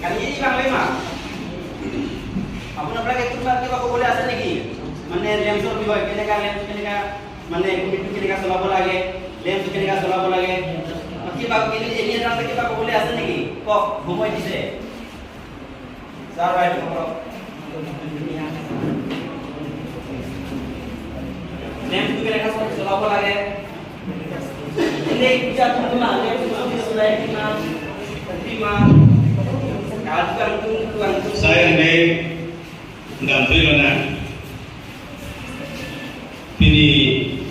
কালি 5। আপোনালোকে কোনোবা কিবা ক'বলৈ আছে নেকি? মানে লেমছৰ বিষয়ে, কেনেকা লেমছ, কেনেকা মানে কমিটিটো কেনেকা চলাব লাগে, লেমছ কেনেকা চলাব লাগে, কিবা এনে এটা কিবা ক'বলৈ আছে নেকি? কওক, সময় দিছে ছাৰ। বাইদেউ, কৰক। লেমছটো কেনেকা চলাব লাগে, এনেই পূজা তোমাৰ লেমছ কিমান কিমান। Saya ini Ndamtui mana ini.